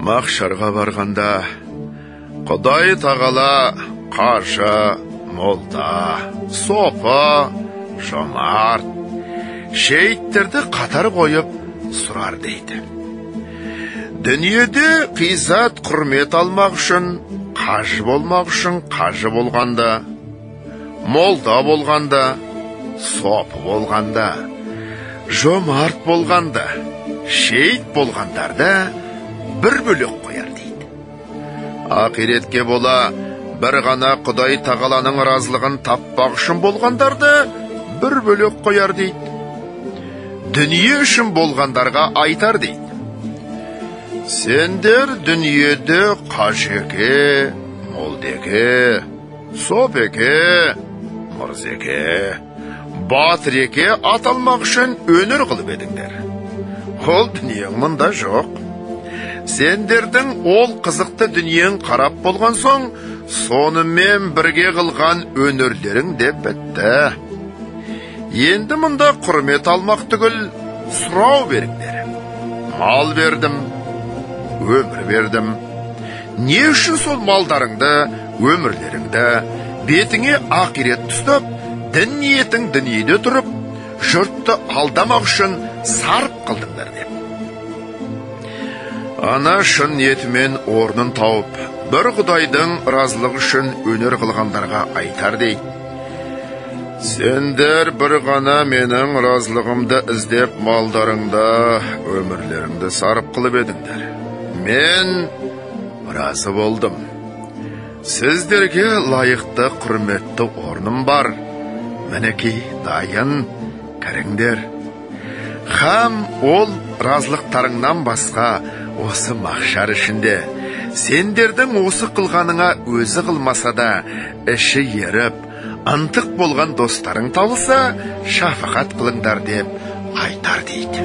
Мақшарға барғанда Құдай тағала қажы, молда, сопы, жомарт, шейіттерді қатар қойып сұрар дейді. Дүниеде қизат құрмет алмақ үшін, қажы болмақ үшін қажы болғанда, молда болғанда, сопы болғанда, жомарт болғанда, шейіт болғандарда бір бөлек қояр дейді. Ақиретке бола бір ғана Құдай тағаланың разылығын таппақ үшін болғандарды бір бөлек қояр дейді. Дүние үшін болғандарға айтар дейді. Сендер дүниеде қажеке, молдеке, сопеке, мырзеке, батыреке аталмақ үшін өнер қылып едіңдер. Ол дүниең мұнда жоқ. Сендердің ол қызықты дүниең қарап болған соң, сонымен бірге қылған өнерлерің де бітті. Енді мұнда құрмет алмақ түгіл, сұрау беріңдер. Мал бердім, өмір бердім. Не үшін сол малдарыңды, өмірлеріңді бетіңе ақирет ұстап, дін ниетің дүниеде тұрып, жұртты алдамақ үшін сарып қылдыңдар деп. Ана шын ниетімен орнын тауып, бір Құдайдың разылығы үшін өнер қылғандарға айтар дейді. Сендер бір ғана менің разылығымды іздеп малдарыңды, өмірлеріңді сарып қылып едіңдер. Мен разы болдым. Сіздерге лайықты құрметті орным бар. Мінекей дайын, кіріңдер. Хам ол разылықтарыңнан басқа осы мақшар ішінде сендердің осы қылғаныңа өзі қылмаса да іші еріп, ынтық болған достарың табылса, шафағат қылыңдар деп айтар дейді.